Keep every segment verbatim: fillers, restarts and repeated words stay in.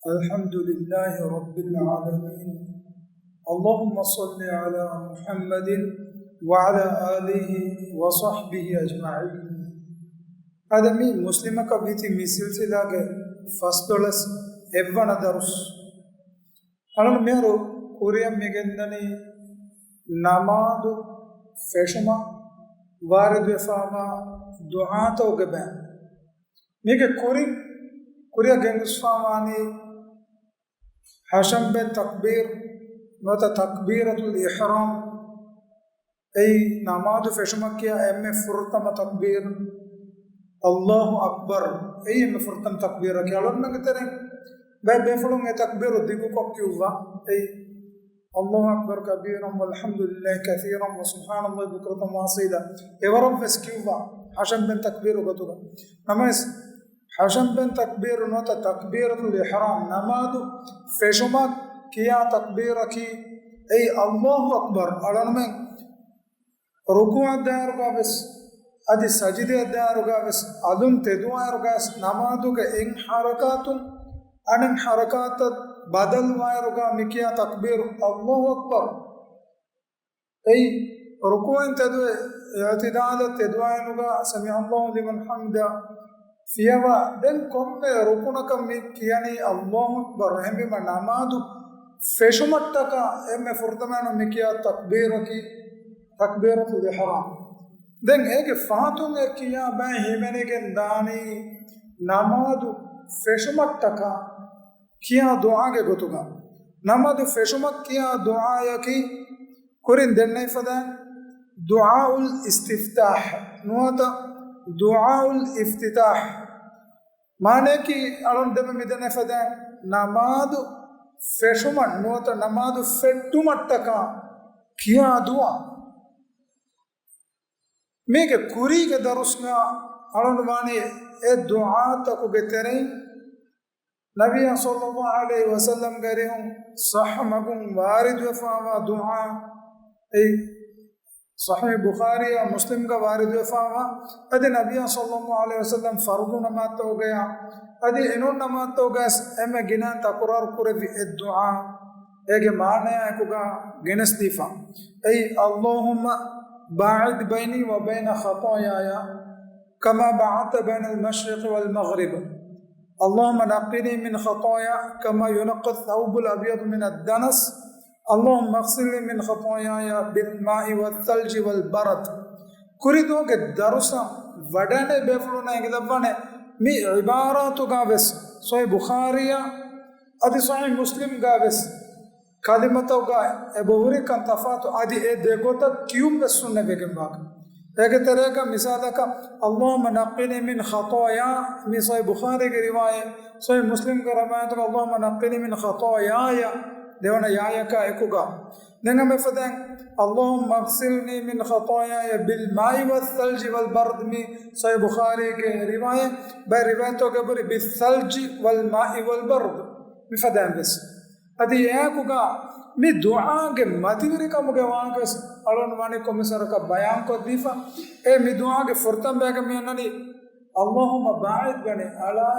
الحمد لله رب العالمين. اللهم صل على محمد وعلى آله وصحبه أجمعين. އަދި މި މުސްލިމަކަށް ވީތީ މި ސިލްސިލާގެ ފަސްދޮޅަސް އެއްވަނަ ދަރުސް. އަޅުން މިހާރު ކުރިއަށް މި ގެންދަނީ ނަމާދު ފެށުމަށް ވާރިދުވެފާވާ ދުޢާތަކުގެ ބައި. މީގެ ކުރިން ކުރިއަށް ގެންގޮސްފާވާނީ ހަށަންބެން ތަކްބީރު ނުވަތަ ތަކްބީރަތުލް އިޙްރާމް. އެއީ ނަމާދު ފެށުމަށް ކިޔާ އެންމެ ފުރަތަމަ ތަކްބީރު، އައްލާހު އަކްބަރު. އެއީ އެންމެ ފުރަތަމަ ތަކްބީރަކީ. އަޅުންމެންގެ ތެރެއިން ބައެއް ބޭފުޅުން އެ ތަކްބީރު ދިގުކޮށް ކިޔުއްވާ. އެއީ، الله أكبر كبيرا والحمد لله كثيرا وسبحان الله بكرة وأصيلا. އެވަރަށް ވެސް ކިޔުއްވާ ހަށަންބެން ތަކްބީރު ގޮތުގަ. ނަމަވެސް، ހަށަންބެން ތަކްބީރު ނުވަތަ ތަކްބީރަތުލް އިޙްރާމް ނަމާދު ފެށުމަށް ކިޔާ ތަކްބީރަކީ އެއީ އައްލާހު އަކްބަރު. އަޅުންމެން ރުކޫޢަށް ދާއިރުގަ ވެސް، އަދި ސަޖިދައަށް ދާއިރުގަ ވެސް، އަލުން ތެދުވާއިރުގަ ވެސް، ނަމާދުގެ އެއް ޙަރަކާތުން އަނެއް ޙަރަކާތަށް ބަދަލުވާއިރުގަ މި ކިޔާ ތަކްބީރު އައްލާހު އަކްބަރު. އެއީ، ރުކޫޢަށް ތެދުވެ، އިޢުތިދާލަށް ތެދުވާއިރުގަ ސަމިޢަ ﷲ ލިމަން ޙަމިދަ ފިޔަވާ. ދެން ކޮންމެ ރުކުނަކަށް މި ކިޔަނީ އައްލާހު އަކްބަރު. އެހެންވީމަ ނަމާދު ފެށުމަށްޓަކާ އެންމެ ފުރަތަމައިން މި ކިޔާ ތަކްބީރަކީ ތަކްބީރަތުލް އިޙްރާމް. ދެން އޭގެ ފަހަތުން އެ ކިޔާ ބައި ހިމެނިގެން ދާނީ ނަމާދު ފެށުމަށްޓަކާ ކިޔާ ދުޢާގެ ގޮތުގަ. ނަމާދު ފެށުމަށް ކިޔާ ދުޢާޔަކީ ކުރިން ދެންނެވިފަދައިން ދުޢާއުލް އިސްތިފްތާޙް ނުވަތަ ދުޢާއުލް އިފްތިތާޙް. މާނަޔަކީ އަޅުން ދެންމެ މިދެންނެވިފަދަ ނަމާދު ފެށުމަށް ނުވަތަ ނަމާދު ފެއްޓުމަށްޓަކާ ކިޔާ ދުޢާ. މީގެ ކުރީގެ ދަރުސްގަ އަޅުން ވާނީ އެ ދުޢާތަކުގެ ތެރެއިން ނަބިއްޔާ ޞައްލައްލާހު ޢަލައިހި ވަސައްލަމްގެ އަރިހުން ޞައްޙަ މަގުން ވާރިދުވެފާވާ ދުޢާ. އެއީ ޞަޙީޙު ބުޚާރީއާ މުސްލިމްގަ ވާރިދުވެފާވާ، އަދި ނަބިއްޔާ ޞައްލައްލާހު ޢަލައިހި ވަސައްލަމް ފަރުޟު ނަމާދުތަކުގަޔާ އަދި އެނޫން ނަމާދުތަކުގަޔަސް އެންމެ ގިނައިން ތަކުރާރު ކުރެއްވި އެއް ދުޢާ. އޭގެ މާނަޔާ އެކުގަ ގެނެސްދީފަ. އެއީ، اللهم باعد بيني وبين خطاياي كما باعدت بين المشرق والمغرب. اللهم نقني من خطاياي كما ينقى الثوب الأبيض من الدنس. اللهم اغسلني من خطاياي بالماء والثلج والبرد. ކުރި ދުވަހުގެ ދަރުސަށް ވަޑައިގެންނެވި ބޭފުޅުންނަށް އެނގިލައްވާނެ މި ޢިބާރާތުގަ ވެސް ޞަޙީޙު ބުޚާރީއާ އަދި ޞަޙީޙު މުސްލިމްގަ ވެސް ކަލިމަތަކުގަ އެބަހުރިކަން ތަފާތު، އަދި އެ ދެގޮތަށް ކިޔުން ވެސް ހުންނެވިގެންވާކަން. އޭގެ ތެރޭގަ މިސާލަކަށް، اللهم نقني من خطاياي، މި ޞަޙީޙު ބުޚާރީގެ ރިވާޔަތް، ޞަޙީޙު މުސްލިމްގެ ރިވާޔަތުގަ، اللهم نقني من خطاياي، ދެވަނަ ޔާޔަކާ އެކުގަ. ދެން އެފަދައިން، اللهم اغسلني من خطاياي بالماء والثلج والبرد، މި ޞަޙީޙު ބުޚާރީގެ ރިވާޔަތް. ބައެއް ރިވާޔަތްތަކުގަ އެބަހުރި بالثلج والماء والبرد، މިފަދައިން ވެސް. އަދި އެއާއެކުގަ މި ދުޢާގެ މަތިވެރިކަމުގެ ވާހަކަވެސް އަޅުން ވަނީ ކޮންމެސް ވަރަކަށް ބަޔާންކޮށްދީފަ. އެ މި ދުޢާގެ ފުރަތަމަ ބަޔަކަށް މި އަންނަނީ، اللهم باعد، ވަނީ އަޅާ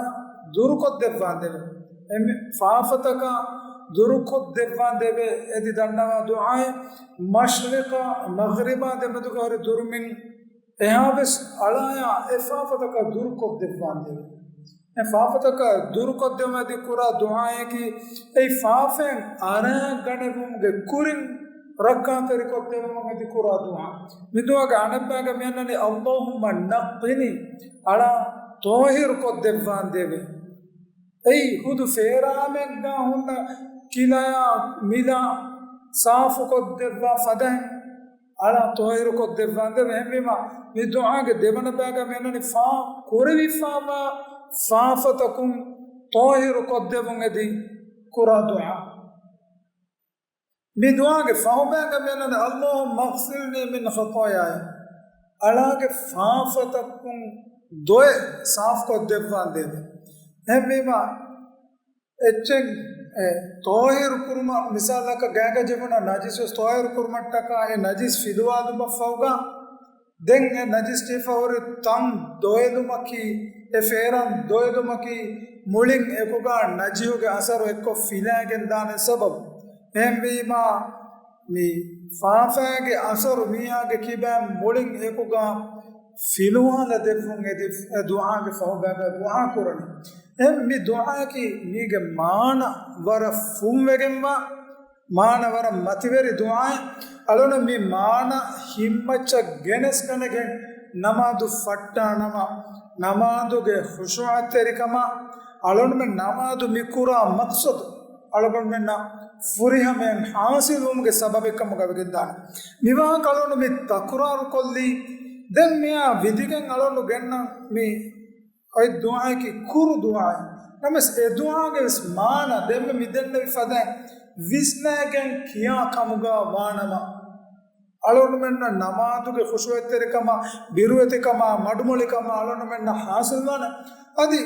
ދުރުކޮށްދެއްވާނދެވޭ. އެ މި ފާފަތަކާ ދުރުކޮށްދެއްވާނދެވޭ. އެދި ދަންނަވާ ދުޢާއެއް، މަޝްރިޤާ މަޣްރިބާ ދެމެދުގަ ހުރި ދުރުމިން އެހާވެސް އަޅާޔާ އެ ފާފަތަކާ ދުރުކޮށްދެއްވާނދެވޭ. އެ ފާފަތަކާ ދުރުކޮށްދެވުމަށް އެދި ކުރާ ދުޢާއަކީ، އެ ފާފައިން އަރާގަނެވުމުގެ ކުރިން ރައްކާތެރިކޮށްދެވުމަށް އެދި ކުރާ ދުޢާ. މި ދުޢާގެ އަނެއްބަޔަކަށް މި އަންނަނީ، اللهم نقني، އަޅާ ޠާހިރުކޮށްދެއްވާނދެވޭ. އެއީ ހުދު ފޭރާމެއްގަ ހުންނަ ކިލަޔާ މިލާ ސާފުކޮށްދެއްވާ ފަދައިން އަޅާ ޠާހިރުކޮށްދެއްވާނދެވޭ. އެހެންވީމަ، މި ދުޢާގެ ދެވަނަ ބަޔަކަށް މި އަންނަނީ ފާ ކުރެވިފާވާ ފާފަތަކުން ޠާހިރުކޮށްދެވުން އެދި ކުރާ ދުޢާ. މި ދުޢާގެ ފަހު ބަޔަކަށް މި އަންނަނީ، اللهم اغسلني من خطاياي، އަޅާގެ ފާފަތަކުން ދޮއެ ސާފުކޮށްދެއްވާނދެވޭ. އެހެންވީމަ، އެއްޗެއް، އެ، ޠާހިރު ކުރުމަށް، މިސާލަކަށް ގާގަ ޖެހުނަ ނަޖިސް ވެސް ޠާހިރު ކުރުމަށްޓަކާ އެ ނަޖިސް ފިލުވާލުމަށްފަހުގަ ދެން އެ ނަޖިސް ޖެހިފަ ހުރި ތަން ދޮއެލުމަކީ، އެ ފޭރަން ދޮއެލުމަކީ މުޅިން އެކުގަ ނަޖިހުގެ އަސަރު އެއްކޮށް ފިލާގެން ދާނެ ސަބަބު. އެހެންވީމާ، މި ފާފައިގެ އަސަރު މީހާގެ ކިބައިން މުޅިން އެކުގަ ފިލުވާލަ ދެއްވުން އެދި އެ ދުޢާގެ ފަހުބައިގަ ދުޢާ ކުރަނީ. އެހެން މި ދުޢާއަކީ މީގެ މާނަ ވަރަށް ފުންވެގެންވާ، މާނަ ވަރަށް މަތިވެރި ދުޢާއެއް. އަޅުން މި މާނަ ހިތްމައްޗަށް ގެނެސްގަނެގެން ނަމާދު ފައްޓާނަމަ، ނަމާދުގެ ޚުޝޫޢަތްތެރިކަމާ، އަޅުންމެ ނަމާދު މި ކުރާ މަޤްޞަދު އަޅުގަނޑުމެންނަށް ފުރިހަމައިން ޙާޞިލުވުމުގެ ސަބަބެއްކަމުގަ ވެގެންދާނެ. މިވާހަކަ އަޅުން މި ތަކުރާރުކޮށްލީ. ދެން މިއާ ވިދިގެން އަޅުން ގެންނަ މި އޮތް ދުޢާއަކީ ކުރު ދުޢާއެއް. ނަމަވެސް އެ ދުޢާގެ ވެސް މާނަ ދެންމެ މި ދެންނެވި ފަދައިން ވިސްނައިގެން ކިޔާ ކަމުގަ ވާނަމަ، އަޅުގަނޑުމެންނަށް ނަމާދުގެ ޚުޝޫޢަތްތެރިކަމާ، ބިރުވެތިކަމާ، މަޑުމޮޅިކަމާ އަޅުގަނޑުމެންނަށް ޙާޞިލްވާނެ. އަދި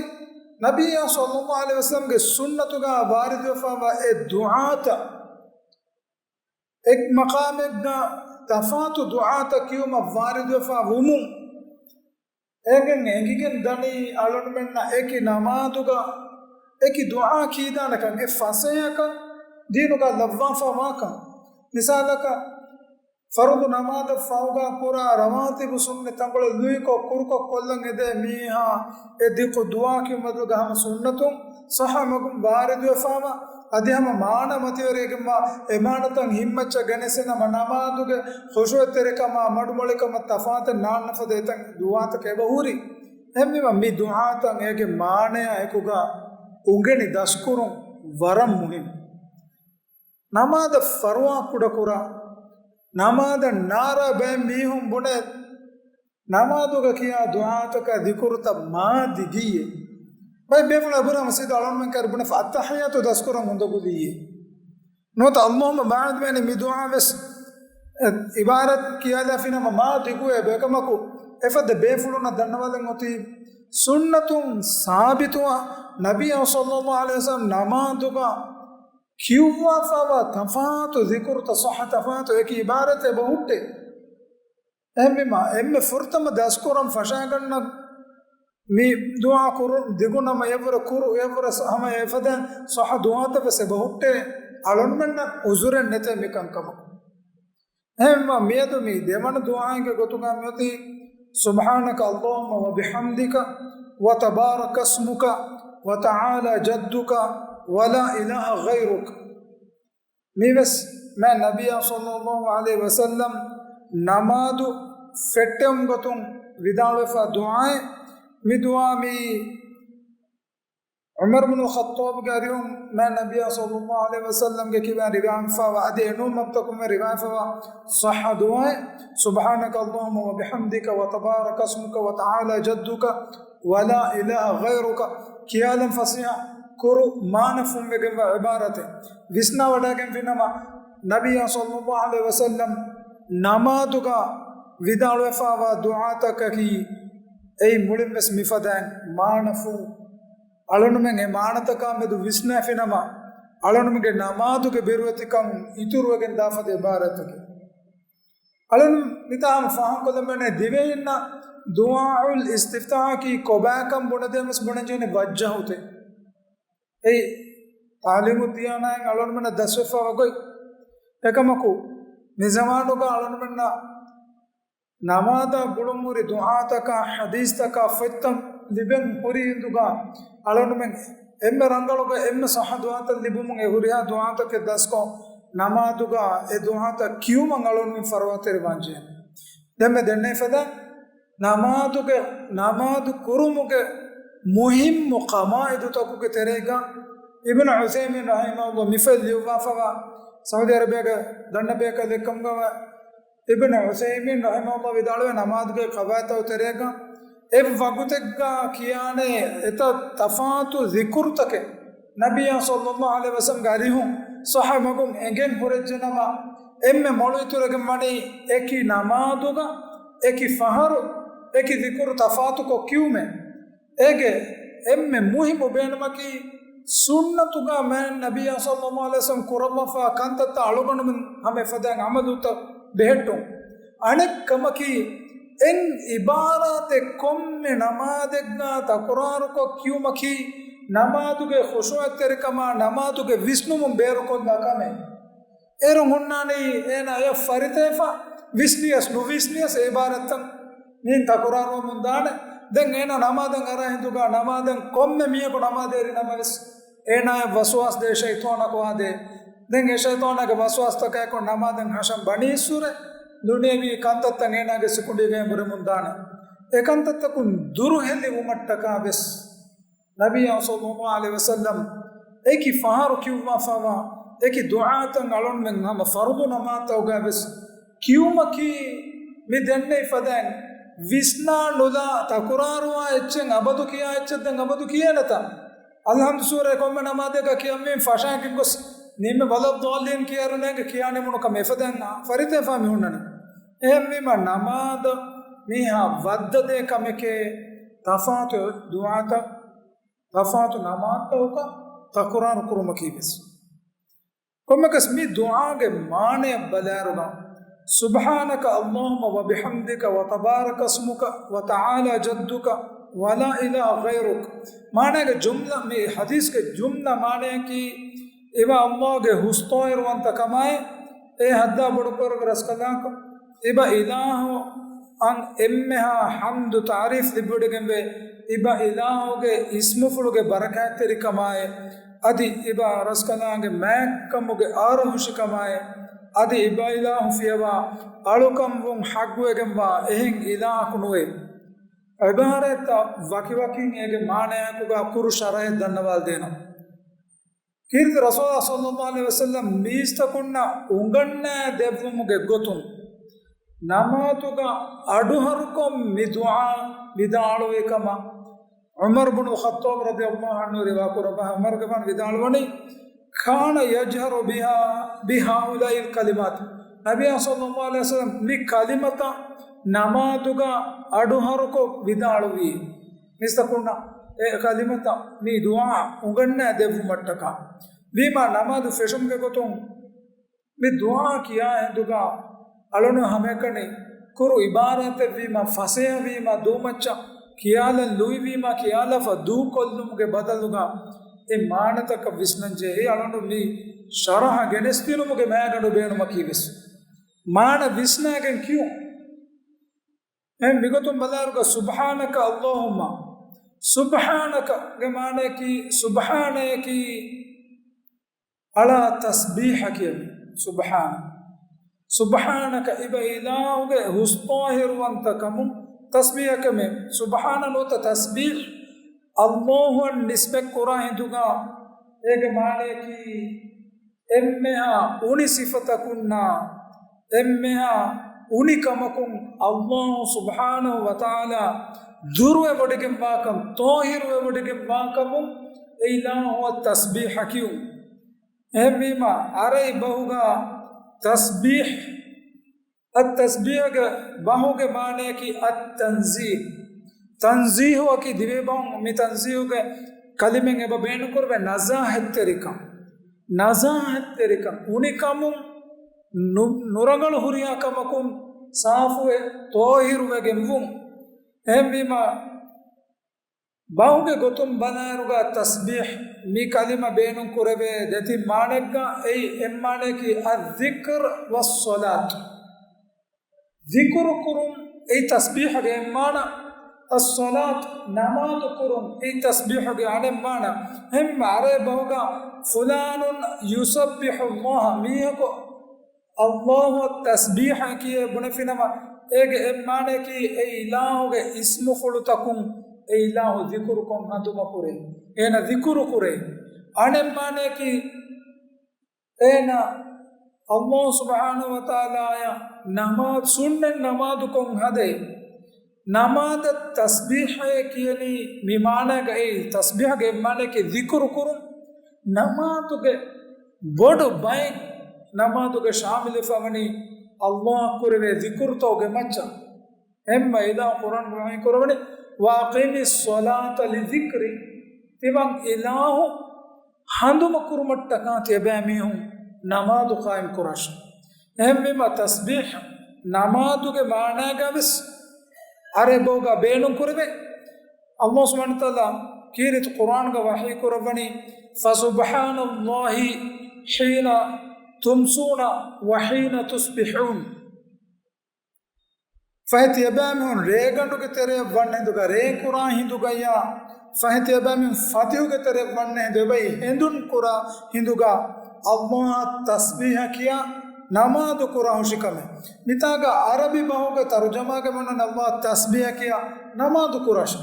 ނަބިއްޔާ ޞައްލައްލާހު ޢަލައިހި ވަސައްލަމްގެ ސުންނަތުގަ ވާރިދުވެފައިވާ އެ ދުޢާތައް އެއް މަޤާމެއްގަ ތަފާތު ދުޢާތައް ކިޔުމަށް ވާރިދުވެފަ ވުމުން، އޭގެން އެނގިގެން ދަނީ އަޅުންމެންނަށް އެކި ނަމާދުގަ އެކި ދުޢާ ކީދާނެކަން، އެ ފަސޭހަކަން ދީނުގަ ލައްވާފަ ވާކަން. މިސާލަކަށް، ފަރުޟު ނަމާދަށް ފަހުގަ ކުރާ ރަވާތިބު ސުންނަތް ތަންކޮޅެއް ލުއިކޮށް ކުރުކޮށް ކޮށްލަން އެދޭ މީހާ އެ ދިގު ދުޢާ ކިޔުމަށް ގޮތުގަ ހަމަ ސުންނަތުން ޞައްޙަ މަގުން ވާރިދުވެފައިވާ، އަދި ހަމަ މާނަ މަތިވެރިވެގެންވާ އެ މާނަތައް ހިތްމައްޗަށް ގެނެސް ނަމަ، ނަމާދުގެ ޚުޝޫޢަތްތެރިކަމާ މަޑުމޮޅިކަމަށް ތަފާތެއް ނާންނަ ފަދަ އެތައް ދުޢާތަކެއް އެބަ ހުރި. އެހެންވީމަ މި ދުޢާތައް އޭގެ މާނަޔާ އެކުގަ އުނގެނި ދަސްކުރުން ވަރަށް މުހިންމު. ނަމާދަށް ފަރުވާ ކުޑަކުރާ، ނަމާދަށް ނާރާ ބައެއް މީހުން ބުނޭ، ނަމާދުގަ ކިޔާ ދުޢާތަކާ ޛިކުރުތައް މާ ދިގީއޭ. ބައެއް ބޭފުޅާ ބުނާ މަސްޖިދު އަޅުންމެން ކައިރި ބުނެފަ އައްތަޙިއްޔާތު ދަސްކުރަން އުނދަގުލީއޭ. ނުވަތަ އައްލާހުއްމަ ބާޢިދުވޭނެ މި ދުޢާ ވެސް އެ ޢިބާރަތް ކިޔާލާފިނަމަ މާ ދިގުއޭ. އެކަމަކު އެފަދަ ބޭފުޅުންނަށް ދަންނަވާލަން އޮތީ ސުންނަތުން ސާބިތުވާ ނަބިއްޔާ ޞައްލައްލާހު ޢަލައިހި ވަސައްލަމް ނަމާދުގަ ކިޔުއްވާފައިވާ ތަފާތު ޛިކުރުތައް، ޞައްޙަ ތަފާތު އެކި ޢިބާރަތެއް އެބަ ހުއްޓޭ. އެހެންވީމަ، އެންމެ ފުރަތަމަ ދަސްކުރަން ފަށާގަންނަ މި ދުޢާ ކުރުން ދިގު ނަމަ، އެއްވަރަށް ކުރު، އެއްވަރަށް ހަމަ އެފަދަ ޞައްޙަ ދުޢާތައް ވެސް އެބަ ހުއްޓޭ. އަޅުންމެންނަށް ޢުޛުރެއް ނެތޭ މިކަންކަމަށް. އެހެންވީމަ، މިއަދު މި ދެވަނަ ދުޢާއެއްގެ ގޮތުގަ މިއޮތީ، سبحانك اللهم وبحمدك وتبارك اسمك وتعالى جدك ولا إله غيرك. މިވެސް މާތް ނަބިއްޔާ ޞައްލައްލާހު ޢަލައިހި ވަސައްލަމް ނަމާދު ފެއްޓެވުން ގޮތުން ވިދާޅުވެފަ ދުޢާއެއް. މި ދުޢާ މީ ޢުމަރު ބިން ޚައްޠާބްގެ އަރިހުން މާތް ނަބިއްޔާ ޞައްލައްލާހު ޢަލައިހި ވަސައްލަމްގެ ކިބައިން ރިވާވެފައިވާ، އަދި އެނޫން މަގުތަކުން ވެ ރިވާވެފައިވާ ޞައްޙަ ދުޢާއެއް، سبحانك اللهم وبحمدك وتبارك اسمك وتعالى جدك ولا إله غيرك ކިޔާލަން ފަސޭހަ ކުރު މާނަ ފުންވެގެންވާ ޢިބާރަތެއް. ވިސްނާވަޑައިގެންފިނަމަ، ނަބިއްޔާ ޞައްލައްލާހު ޢަލައިހި ވަސައްލަމް ނަމާދުގަ ވިދާޅުވެފައިވާ ދުޢާތަކަކީ އެއީ މުޅިންވެސް މިފަދައިން މާނަފުން. އަޅުނުމެން އެ މާނަތަކާ މެދު ވިސްނާފިނަމަ، އަޅުނުމެންގެ ނަމާދުގެ ބިރުވެތިކަން އިތުރުވެގެން ދާފަދަ ޢިބާރަތެކެވެ. އަޅުން މިތާ ހަމަ ފާހަގަކޮށްލަން ބޭނުންވޭ ދިވެހިންނަށް ދުޢާއުލް އިސްތިފްތާޙަކީ ކޮބާކަން ބުނެދޭން ވެސް ބުނެންޖެހޭނެ ވައްޖަހުތައް. އެއީ ތަޢުލީމުއްދިޔާނާއިން އަޅުންމެންނަށް ދަސްވެފަ ވަގޮތް. އެކަމަކު، މި ޒަމާނުގަ އަޅުންމެންނަށް ނަމާދާ ގުޅުންހުރި ދުޢާތަކާ، ޙަދީޘްތަކާ، ފޮތްތައް ލިބެން ހުރި ހިނދުގަ، އަޅުންމެން އެންމެ ރަނގަޅުގަ އެންމެ ޞައްޙަ ދުޢާތައް ލިބުމުން އެ ހުރިހާ ދުޢާތަކެއް ދަސްކޮށް، ނަމާދުގަ އެ ދުޢާތައް ކިޔުމަށް އަޅުންމެން ފަރުވާތެރިވާންޖެހޭ. ދެންމެ ދެންނެވި ފަދަ ނަމާދުގެ، ނަމާދު ކުރުމުގެ މުހިއްމު ޤަވާއިދުތަކުގެ ތެރޭގަ އިބްނު ޢުޘައިމީން ރަޙިމަހުﷲ މިފަދަ ލިޔުއްވާފަވާ، ސައުދީ އަރަބިއާގެ ދަންނަ ބޭކަލެއްކަމުގަ އިބްނު ޢުޘައިމީން ރަޙިމަހުﷲ ވިދާޅުވޭ، ނަމާދުގެ ޤަވާއިދުތަކުގެ ތެރޭގަ އެއްވަގުތެއްގަ ކިޔާނެ އެތައް ތަފާތު ޛިކުރުތަކެއް ނަބިއްޔާ ޞައްލައްލާހު ޢަލައިހި ވަސައްލަމްގެ އަރިހުން ޞައްޙަ މަގުން އެނގެން ހުރެއްޖެނަމަ، އެންމެ މޮޅު އިތުރުވެގެން ވަނީ އެކި ނަމާދުގަ އެކި ފަހަރު އެކި ޛިކުރު ތަފާތުކޮށް ކިޔުމޭ. އޭގެ އެންމެ މުހިއްމު ބޭނުމަކީ، ސުންނަތުގަ މާތް ނަބިއްޔާ ޞައްލައްލާހު ޢަލައިހި ވަސައްލަމް ކުރައްވާފަ ކަންތައްތައް އަޅުގަނޑުމެން ހަމަ އެފަދައިން ޢަމަލުތައް ބެހެއްޓުން. އަނެއް ކަމަކީ، އެއް އިބާރާތެއް ކޮންމެ ނަމާދެއްގަ ތަކުރާރުކޮށް ކިޔުމަކީ، ނަމާދުގެ ޚުޝޫޢަތްތެރިކަމާ ނަމާދުގެ ވިސްނުމުން ބޭރުކޮށްލާ ކަމެއް. އޭރުން ހުންނާނީ އޭނާ އެ ފަރިތޭފަ، ވިސްނިޔަސް ނުވިސްނިޔަސް އެ އިބާރަތްތައް މިއިން ތަކުރާރުވަމުން ދާނެ. ދެން އޭނާ ނަމާދަށް އަރާ ހިނދުގަ ނަމާދަށް ކޮންމެ މީހަކު ނަމާދޭރި ނަމަވެސް، އޭނާއަށް ވަސްވާސް ދޭ ޝައިޠާނަކު އާދޭ. ދެން އެ ޝައިޠާނާގެ ވަސްވާސްތަކާއެކު ނަމާދަށް ހަށަން ބަނީއްސުރެ، ދުނިޔަވީ ކަންތައްތައް އޭނާގެ ސިކުނޑީގައި ވުރެމުން ދާނެ. އެ ކަންތައްތަކުން ދުރުހެލިވުމަށްޓަކާ ވެސް، ނަބިއްޔާ ޞައްލައްލާހު ޢަލައިހި ވަސައްލަމް އެކި ފަހަރު ކިޔުއްވާފައިވާ އެކި ދުޢާތައް އަޅުންމެން ހަމަ ފަރުޟު ނަމާދުތަކުގައި ވެސް ކިޔުމަކީ، މި ދެންނެވި ފަދައިން ވިސްނާ ނުލާ ތަކުރާރުވާ އެއްޗެއް އަބަދު ކިޔާ އެއްޗެއް ދެން އަބަދު ކިޔޭނެތަ؟ އަލްޙަމްދު ސޫރަ ކޮންމެ ނަމާދެއްގަ ކިޔަން މި ފަށާގެން ގޮސް ނިމެ ވަލައްޟާލީން ކިޔާއިރު ނޭނގެ ކިޔާ ނިމުނު ކަމެއް އެފަދައިން ފަރިތޭފާ މި ހުންނަނީ. އެހެންވީމަ ނަމާދަށް މީހާ ވައްދަދޭ ކަމެކޭ ތަފާތު ދުޢާތައް، ތަފާތު ނަމާދުތަކަށް ތަކުރާރު ކުރުމަކީ ވެސް. ކޮންމެކަސް މި ދުޢާގެ މާނައަށް ބަލާއިރުގަ، سبحانك اللهم وبحمدك وتبارك اسمك وتعالى جدك ولا إله غيرك. މާނައިގެ ޖުމްލަ، މި ޙަދީޘްގެ ޖުމްލަ މާނަޔަކީ، އިބަ ﷲ ގެ ހުސްޠާހިރުވަންތަ ކަމާއި، އެ ޙައްދާ ބޮޑުކުރެއްވި ރަސްކަލާނގެ، އިބަ އިލާހު އަށް އެންމެހާ ޙަމްދު ތަޢުރީފް ލިބިވަޑައިގެންވޭ، އިބަ އިލާހުގެ އިސްމުފުޅުގެ ބަރަކާތްތެރިކަމާއި، އަދި އިބަ ރަސްކަލާނގެ މާތްކަމުގެ އާރުހުށިކަމާއި، އަދި އިބަ އިލާހު ފިޔަވާ އަޅުކަންވުން ޙައްޤުވެގެންވާ އެހެން އިލާހަކު ނުވޭ. އެ ޢިބާރާތްތައް ވަކިވަކިން އޭގެ މާނަޔާއެކުގަ ކުރު ޝަރަޙެއް ދަންނަވާލަދޭނަން. ކީރިތި ރަސޫލާ ޞައްލައްލާހު ޢަލައިހި ވަސައްލަމް މީސްތަކުންނަށް އުނގަންނާ ދެއްވުމުގެ ގޮތުން، ނަމާދުގަ އަޑުހަރުކޮށް މި ދުޢާ ވިދާޅުވި ކަމަށް ޢުމަރު ބުނު ޚައްޠާބް ރަޟިޔައްލާހު ޢަންހު ރިވާ ކުރައްވާ. ޢުމަރުގެފާނު ވިދާޅުވަނީ، كان يجهر بها، بهؤلاء الكلمات. ނަބިއްޔާ ޞައްލައްލާހު ޢަލައިހި ވަސައްލަމް މި ކަލިމަތައް ނަމާދުގަ އަޑުހަރުކޮށް ވިދާޅުވީ. މީސްތަކުންނަށް އެ ކަލިމަތައް މި ދުޢާ އުނގަންނާ ދެއްވުމަށްޓަކާ. ވީމާ ނަމާދު ފެށުމުގެ ގޮތުން މި ދުޢާ ކިޔާ ހިނދުގަ އަޅުނު ހަމައެކަނި ކުރު ޢިބާރާތެއްވީމަ، ފަސޭހަވީމަ، ދޫމައްޗަށް ކިޔާލަން ލުއިވީމަ، ކިޔާލާފަ ދޫކޮށްލުމުގެ ބަދަލުގަ އެ މާނަތަކަށް ވިސްނަންޖެހޭ. އެ އަޅުނު މި ޝަރަޙަ ގެނެސްދިނުމުގެ މައިގަނޑު ބޭނުމަކީ ވެސް މާނަ ވިސްނާގެން ކިޔުން. އެހެން މިގޮތުން ބަލާއިރުގަ سبحانك اللهم، سبحانك ގެ މާނަޔަކީ، ސުބްޙާނަޔަކީ އަޅާ ތަސްބީޙަ ކިޔަން. ސުބްޙާނަ، ސުބްޙާނަކަ، އިބަ އިލާހުގެ ހުސްޠާހިރުވަންތަ ކަމުން ތަސްބީޙަ ކަމެއް. ސުބްޙާނަ ނުވަތަ ތަސްބީޙް، ﷲ އަށް ނިސްބަތް ކުރާ ހިނދުގަ އޭގެ މާނަޔަކީ، އެންމެހާ އުނި ސިފަތަކުންނާ، އެންމެހާ އުނި ކަމަކުން ﷲ ސުބްޙާނަހު ވަތަޢާލާ ދުރުވެވޮޑިގެންވާކަން، ޠާހިރުވެވޮޑިގެންވާކަމުން އެ އިލާހުއަށް ތަސްބީޙަ ކިޔުން. އެހެންވީމާ، ޢަރަބި ބަހުގަ ތަސްބީޙް، އައްތަސްބީޙުގެ ބަހުގެ މާނަޔަކީ އައްތަންޒީޙް. ތަންޒީޙުއަކީ ދިވެހިބަހުން މި ތަންޒީޙުގެ ކަލިމައިން އެބަ ބޭނުންކުރެވޭ ނަޒާހަތްތެރިކަން. ނަޒާހަތްތެރިކަން، އުނިކަމުން، ނު-، ނުރަނގަޅު ހުރިހާ ކަމަކުން ސާފުވެ، ޠާހިރުވެގެން ވުން. އެހެންވީމާ، ބަހުގެ ގޮތުން ބަލާއިރުގަ ތަސްބީޙް މި ކަލިމަ ބޭނުން ކުރެވޭ ދެތިން މާނައެއްގަ، އެއީ އެއް މާނަޔަކީ الذكر والصلاة. ޛިކުރު ކުރުން، އެއީ ތަސްބީޙުގެ އެއް މާނަ. الصلاة، ނަމާދު ކުރުން، އެއީ ތަސްބީޙުގެ އަނެއް މާނަ. އެހެން ޢަރަބި ބަހުގަ فلان يسبح الله، މީހަކު ﷲ އަށް ތަސްބީޙަ ކިޔޭ ބުނެފިނަމަ، އޭގެ އެއް މާނަޔަކީ އެ އިލާހުގެ އިސްމުފުޅުތަކުން އެ އިލާހު ޛިކުރުކޮށް ހަނދުމަކުރޭ، އޭނަ ޛިކުރު ކުރޭ. އަނެއް މާނަޔަކީ އޭނަ ﷲ ސުބްޙާނަހު ވަތަޢާލާއަށް ނަމާދު، ސުންނަތް ނަމާދުކޮށް ހަދޭ. ނަމާދަށް ތަސްބީޙޭ ކިޔަނީ މި މާނައިގައި، ތަސްބީޙުގެ މާނަޔަކީ ޛިކުރު ކުރުން. ނަމާދުގެ ބޮޑު ބައެއް ނަމާދުގެ ޝާމިލުވެފަވަނީ ﷲ އަށް ކުރެވޭ ޛިކުރުތަކުގެ މައްޗަށް. އެންމެ އިލާހު ޤުރްއާން ވަޙީ ކުރަވަނީ، "وَأَقِمِ الصَّلَاةَ لِذِكْرِي." ތިމަން އިލާހު ހަނދުމަ ކުރުމަށްޓަކާ ތިޔަބައިމީހުން ނަމާދު ޤާއިމް ކުރާށޭ. އެހެންވީމާ ތަސްބީޙް ނަމާދުގެ މާނައިގަ ވެސް އަރަބި ބަހުގަ ބޭނުން ކުރެވޭ. އައްލާހު ސުބްޙާނަހު ވަތަޢާލާ ކީރިތި ޤުރްއާންގަ ވަޙީ ކުރައްވަނީ، فَسُبْحَانَ اللَّهِ حِينَ تُمْسُونَ وَحِينَ تُصْبِحُونَ. ފަހެ ތިޔަބައިމީހުން ރޭގަނޑުގެ ތެރެއަށް ވަންނަ ހިނދުގަ، ރޭ ކުރާ ހިނދުގަޔާ، ފަހެ ތިޔަބައިމީހުން ފަތިހުގެ ތެރެއަށް ވަންނަ ހިނދު، އެބައި ހެނދުން ކުރާ ހިނދުގަ އައްލާހަށް ތަސްބީޙަ ކިޔާ ނަމާދު ކުރާ ހުށިކަމެއް. މިތާގަ އަރަބި ބަހުގެ ތަރުޖަމާގަ މިއޮންނަނީ އައްލާހަށް ތަސްބީޙަ ކިޔާ ނަމާދު ކުރާށޭ.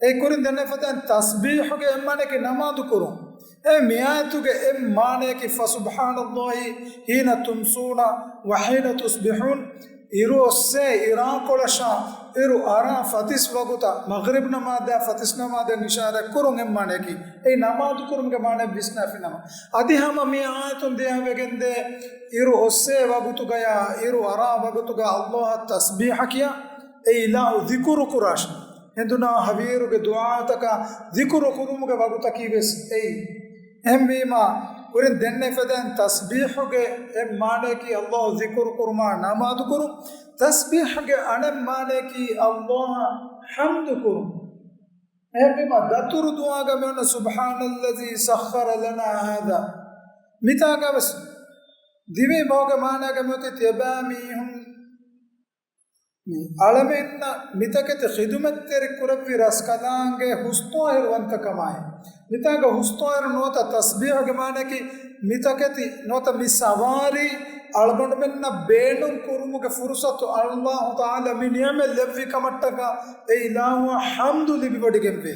އެ ކުރިން ދެންނެވިފަދައިން ތަސްބީޙުގެ އެއް މާނައަކީ ނަމާދު ކުރުން. އެ މިއާޔަތުގެ އެއް މާނައަކީ فَسُبْحَانَ اللَّهِ حِينَ تُمْسُونَ وَحِينَ تُصْبِحُونَ. އިރު އޮއްސޭ އިރާކޮޅަށާ، އިރު އަރާ ފަތިސް ވަގުތަށް، މަޣްރިބް ނަމާދާ ފަތިސް ނަމާދަށް އިޝާރާތް ކުރުން އެއް މާނައަކީ. އެއީ ނަމާދު ކުރުމުގެ މާނަ ވިސްނާފިނަމަ. އަދި ހަމަ މި އާޔަތުން ދިޔަ ވެގެންދޭ، އިރު އޮއްސޭ ވަގުތުގަޔާ، އިރު އަރާ ވަގުތުގަ އައްލާހަށް ތަސްބީޙަ ކިޔާ، އެ އިލާހު ޛިކުރު ކުރާށޭ. ހެނދުނާ ހަވީރުގެ ދުޢާތަކާ ޛިކުރު ކުރުމުގެ ވަގުތަކީ ވެސް އެއީ. އެހެންވީމާ، ކުރިން ދެންނެވިފަދައިން ތަސްބީޙުގެ އެއް މާނައަކީ އައްލާހު ޛިކުރު ކުރުމާ ނަމާދު ކުރުން. ތަސްބީޙުގެ އަނެއް މާނައަކީ އައްލާހަށް ޙަމްދު ކުރުން. އެހެންވީމާ، ދަތުރު ދުޢާގަ މިއޮންނަ سُبْحَانَ الَّذِي سَخَّرَ لَنَا هَذَا. މިތާގަ ވެސް ދިވެހި ބަހުގެ މާނައިގަ މިއޮތީ ތިޔަބައިމީހުން މި އަޅަމެންނަށް މިތަކެތި ޚިދުމަތްތެރި ކުރެއްވި ރަސްކަލާނގެ ހުސްޠާހިރުވަންތަކަމާއި، މިތާގަ ހުސްޠާހިރު ނުވަތަ ތަސްބީޙުގެ މާނައަކީ މިތަކެތި ނުވަތަ މި ސަވާރީ އަޅުގަނޑުމެންނަށް ބޭނުން ކުރުމުގެ ފުރުޞަތު އައްލާހު ތަޢާލާ މި ނިޢުމަތް ލެއްވި ކަމަށްޓަކާ އެ އިލާހުއަށް ޙަމްދު ލިބިވޮޑިގެންވޭ.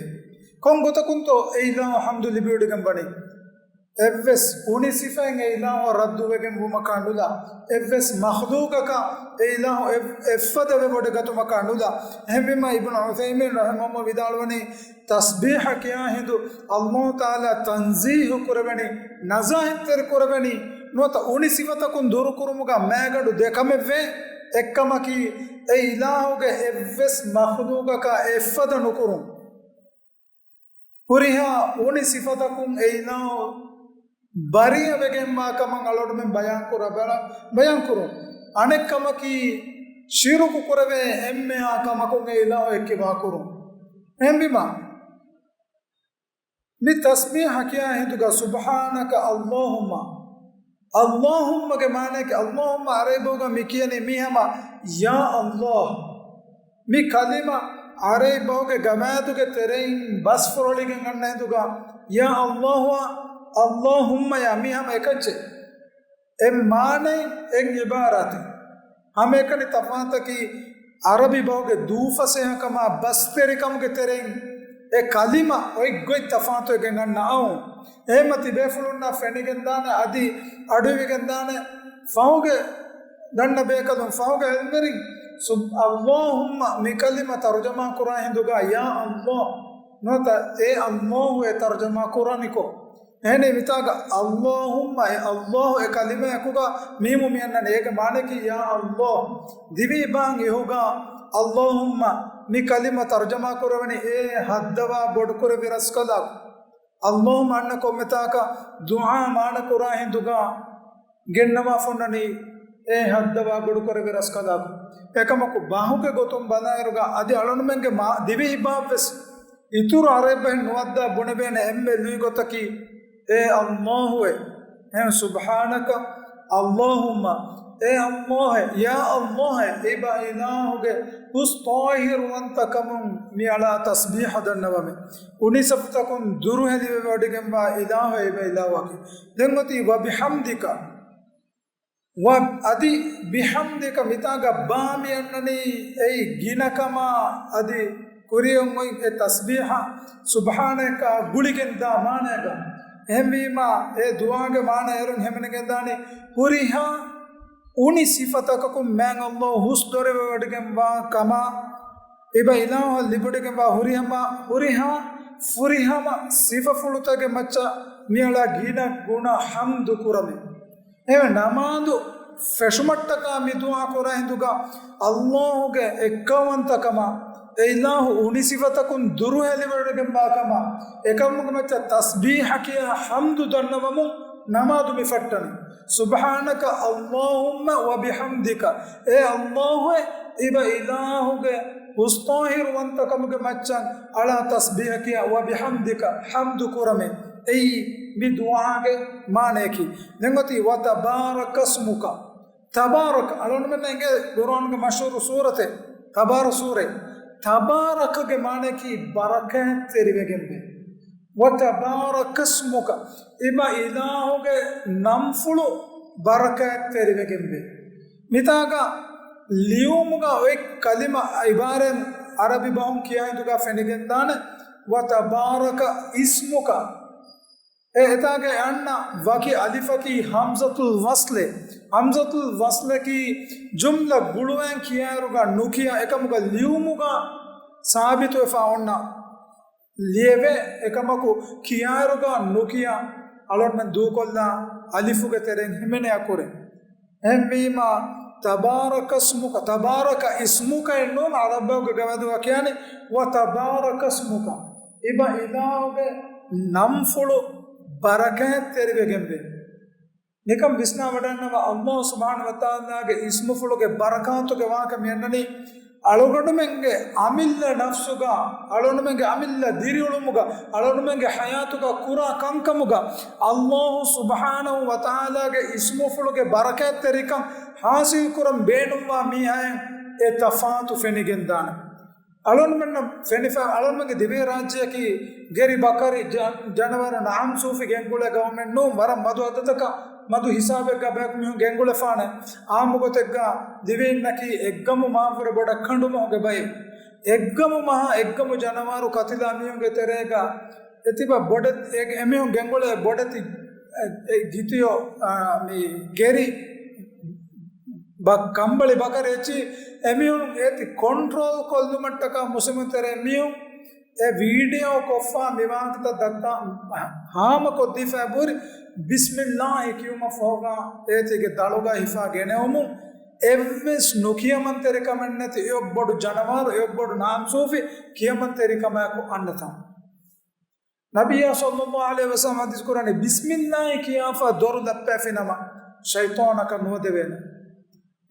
ކޮން ގޮތަކުންތޯ އެ އިލާހުއަށް ޙަމްދު ލިބިވޮޑިގެން ވަނީ؟ އެއްވެސް އުނި ސިފައެއް އެ އިލާހުއަށް ރައްދުވެގެން ވުމަކާ ނުލާ، އެއްވެސް މަޚްލޫޤަކަށް އެ އިލާހު އެއް-، އެއްފަދަ ވެވޮޑިގަތުމަކާ ނުލާ. އެހެންވީމާ، އިބްނު ޢުޘައިމީން ރަޙިމަހުﷲ ވިދާޅުވަނީ، ތަސްބީޙަ ކިޔާ ހިނދު އައްލާހު ތަޢާލާ ތަންޒީޙު ކުރެވެނީ، ނަޒާހަތްތެރި ކުރެވެނީ، ނުވަތަ އުނި ސިފަތަކުން ދުރުކުރުމުގަ މައިގަނޑު ދެ ކަމެއްވޭ. އެއްކަމަކީ، އެ އިލާހުގެ އެއްވެސް މަޚްލޫޤަކާ އެއްފަދަ ނުކުރުން. ހުރިހާ އުނި ސިފަތަކުން އެ އިލާހު ބަރީއަވެގެންވާ ކަމަށް އަޅުގަނޑުމެން ބަޔާންކުރަ-، ބަ-، ބަޔާންކުރުން. އަނެއްކަމަކީ، ޝިރުކު ކުރެވޭ އެންމެހާ ކަމަކުން އެ އިލާހު އެއްކިބާ ކުރުން. އެހެންވީމާ، މި ތަސްބީޙަ ކިޔާ ހިނދުގަ سُبْحَانَكَ اللَّهُمَّ، އައްލާހުއްމަގެ މާނައަކީ، އައްލާހުއްމަ އަރަބި ބަހުގަ މި ކިޔަނީ މީ ހަމަ ޔާ އައްލާހް. މި ކަލިމަ އަރަބި ބަހުގެ ގަވާއިދުގެ ތެރެއިން ބަސްފުރޮޅިގެން އަންނަ ހިނދުގަ، ޔާ އައްލާހުއާ އައްލާހުއްމަޔާ މީ ހަމަ އެކައްޗެއް. އެ މާނައިން އެއް އިބާރާތެއް. ހަމައެކަނި ތަފާތަކީ، އަރަބި ބަހުގެ ދޫފަސޭހަކަމާ ބަސްތެރިކަމުގެ ތެރެއިން އެ ކަލިމަ އޮތް ގޮތް ތަފާތުވެގެން އަންނަ އައުން. އެހެމަ ތިބޭފުޅުންނަށް ފެނިގެންދާނެ، އަދި އަޑުއިވިގެންދާނެ، ފަހުގެ ދަންނަ ބޭކަލުން، ފަހުގެ އިލްމުވެރިން، ސުބް-، އައްލާހުއްމަ މި ކަލިމަ ތަރުޖަމާ ކުރާ ހިނދުގަ ޔާ އައްލާހް ނުވަތަ އޭ އައްލާހު އޭ ތަރުޖަމާ ކުރަނިކޮށް. އެހެނީ މިތާގަ އައްލާހުއްމަ އެ އައްލާހު އެ ކަލިމަޔަކުގަ މީމު މިއަންނަނީ އޭގެ މާނައަކީ ޔާ އައްލާހް. ދިވެހި ބަހަށް އިހުގަ އައްލާހުއްމަ މި ކަލިމަ ތަރުޖަމާ ކުރެވެނީ އޭ ހައްދަވާ ބޮޑުކުރެއްވި ރަސްކަލާކު. އައްލާހުއްމަ އަންނަ ކޮންމެތާކަށް ދުޢާ މާނަ ކުރާ ހިނދުގަ ގެންނަވާފަ އޮންނަނީ އޭ ހައްދަވާ ބޮޑުކުރެއްވި ރަސްކަލާކު. އެކަމަކު ބަހުގެ ގޮތުން ބަލާއިރުގަ އަދި އަޅުންމެންގެ މާ-، ދިވެހި ބަހަށްވެސް އިތުރު އަރަބި ބަހެއް ނުވައްދާ ބުނެވޭނެ އެންމެ ލުއި ގޮތަކީ އޭ އައްލާހުއޭ. އެހެން ސުބްޙާނަކަ އައްލާހުއްމަ، އޭ އައްލާހޭ، ޔާ އައްލާހޭ، އިބަ އިލާހުގެ ހުސް ޠާހިރުވަންތަކަމުން މި އަޅާ ތަސްބީޙަ ދަންނަވަމެ. އުނި ސިފަތަކުން ދުރުހެލިވެވަޑިގެންވާ އިލާހު އެބަ އިލާހުއަކީ. ދެން އޮތީ ވަބިޙަމްދިކަ. ވަ އަދި ބިޙަމްދިކަ މިތާގަ ބާ މިއަންނަނީ އެއީ ގިނަކަމާ އަދި ކުރިޔަށް އޮތް އެ ތަސްބީޙަ ސުބްޙާނަކަ ގުޅިގެން ދާ މާނައިގަ. އެހެންވީމާ، އެ ދުޢާގެ މާނަ އޭރުން ހިމެނިގެންދާނީ ހުރިހާ އުނި ސިފަތަކަކުން މާތް އައްލާހު ހުސް ދޮރެވެވަޑިގެންވާ ކަމާ، އިބަ އިލާހަށް ލިބިވަޑިގެންވާ ހުރިހަމަ، ހުރިހާ ފުރިހަމަ ސިފަފުޅުތަކެއް މައްޗަށް މިއަޅާ ގިނަ ގުނަ ޙަމްދު ކުރަމޭ. އެހެން ނަމާދު ފެށުމަށްޓަކާ މި ދުޢާ ކުރާ ހިނދުގަ އައްލާހުގެ އެއްކައުވަންތަކަމާ، އެ އިލާހު އުނި ސިފަތަކުން ދުރުހެލިވަޑިގެންވާ ކަމާ، އެކަމުގެ މައްޗަށް ތަސްބީޙަ ކިޔާ ޙަމްދު ދަންނަވަމުން ނަމާދު މި ފައްޓަނީ. ސުބްޙާނަކަ އައްލާހުއްމަ ވަބިޙަމްދިކަ. އޭ އައްލާހުއޭ، އިބަ އިލާހުގެ އުސްޠާހިރުވަންތަކަމުގެ މައްޗަށް އަޅާ ތަސްބީހަކިޔާ، ވަބިޙަމްދިކަ، ޙަމްދު ކުރަމޭ. އެއީ މި ދުޢާގެ މާނަޔަކީ. ދެން އޮތީ ވަތަބާރަކަސްމުކަ. ތަބާރަކަ، އަޅުގަނޑުމެންނަށް އެނގޭ ޤުރުއާނުގެ މަޝްހޫރު ސޫރަތެއް، ތަބާރަ ސޫރަތް. ތަބާރަކަގެ މާނަޔަކީ ބަރަކާތްތެރިވެގެންވޭ. ވަތަބާރަކަސްމުކަ، އިބަ އިލާހުގެ ނަންފުޅު ބަރަކާތްތެރިވެގެންވޭ. މިތާގަ ލިޔުމުގަ އޮތް ކަލިމަ އިބާރާތް ޢަރަބި ބަހުން ކިޔާ ހިނދުގަ ފެނިގެންދާނެ، ވަތަބާރަކަ އިސްމުކަ. އެ އެތާގަ އަންނަ ވަކި އަލިފަކީ ހަމްޒަތުލް ވަޞްލެއް. ހަމްޒަތުލް ވަޞްލަކީ ޖުމްލަ ގުޅުވައިން ކިޔާއިރުގަ ނުކިޔާ، އެކަމުގަ ލިޔުމުގަ ސާބިތުވެފަ އޮންނަ ލިޔެވޭ، އެކަމަކު ކިޔާއިރުގަ ނުކިޔާ، އަޅުގަނޑުމެން ދޫކޮށްލާ އަލިފުގެ ތެރެއިން ހިމެނޭ އަކުރެއް. އެހެންވީމަ، ތަބާރަކަ އިސްމުކަ، ތަބާރަކަ އިސްމުކައެއް ނޫން، ޢަރަބި ބަހުގެ ގަވާއިދުގަ ކިޔާނެ، ވަތަބާރަކަ އިސްމުކަ. އިބަ އިލާހުގެ ނަންފުޅު ބަރަކާތްތެރިވެގެންވޭ. ނިކަން ވިސްނާވަޑަންނަވާ، ﷲ ސުބްޙާނަހޫ ވަތަޢާލާގެ އިސްމުފުޅުގެ ބަރަކާތުގެ ވާހަކަ މިއަންނަނީ، އަޅުގަނޑުމެންގެ އަމިއްލަ ނަފްސުގަ، އަޅުގަނޑުމެންގެ އަމިއްލަ ދިރިއުޅުމުގަ، އަޅުގަނޑުމެންގެ ޙަޔާތުގަ ކުރާ ކަންކަމުގަ، ﷲ ސުބްޙާނަހޫ ވަތަޢާލާގެ އިސްމުފުޅުގެ ބަރަކާތްތެރިކަން ޙާޞިލް ކުރަން ބޭނުންވާ މީހާއިން އެ ތަފާތު ފެނިގެންދާނެ. އަޅުގަނޑުމެންނަށް ފެނިފަ، އަޅުގަނޑުމެންގެ ދިވެހި ރާއްޖެއަކީ ގެރި ބަކަރި ޖަ-، ޖަނަވަރު ނަޢަމް ސޫފި ގެންގުޅޭ ގައުމެއް ނޫން، ވަރަށް މަދު އަދަދަކަށް މަދު ހިސާބެއްގަ ބަޔަކު މީހުން ގެންގުޅެފާނެ. އާއްމު ގޮތެއްގަ ދިވެހިންނަކީ އެއްގަމު މާފުރެ ބޮޑަށް ކަނޑުމަހުގެ ބައެއް. އެއްގަމު މަހާ އެއްގަމު ޖަނަވަރު ކަތިލާ މީހުންގެ ތެރޭގަ އެތިބަ ބޮޑެތި، އެ، އެމީހުން ގެންގުޅޭ ބޮޑެތި، އެ، އެ، ގިތިޔޯ، އާ، މި ގެރި ބަ-، ކަނބަޅި ބަކަރި އެއްޗި އެމީހުން އޭތި ކޮންޓްރޯލް ކޮށްލުމަށްޓަކާ މުސްލިމުން ތެރޭ މީހުން އެ ވީޑިއޯ ކޮށްފާ މިވާހަކަތައް ދައްކާ ހާމަ ކޮށްދީފައި ބުރި، ބިސްމިއްލާހި ކިޔުމަށް ފަހުގަ އޭތިގެ ދަޅުގަ ހިފާ ގެނެވުމުން އެއްވެސް ނުކިޔަމަންތެރިކަމެއް ނެތި އެއޮއް ބޮޑު ޖަނަވާރު، އެއޮއް ބޮޑު ނާމްސޫފި ކިޔަމަންތެރިކަމާއެކު އަންނަތާ. ނަބިއްޔާ ޞައްލައްލާހު ޢަލައިހި ވަސައްލަމަ ޙަދީޘް ކުރަނީ، ބިސްމިއްލާހި ކިޔާފަ ދޮރު ދައްޕައިފިނަމަ، ޝައިޠާނަކަށް ނުވަދެވޭނެ.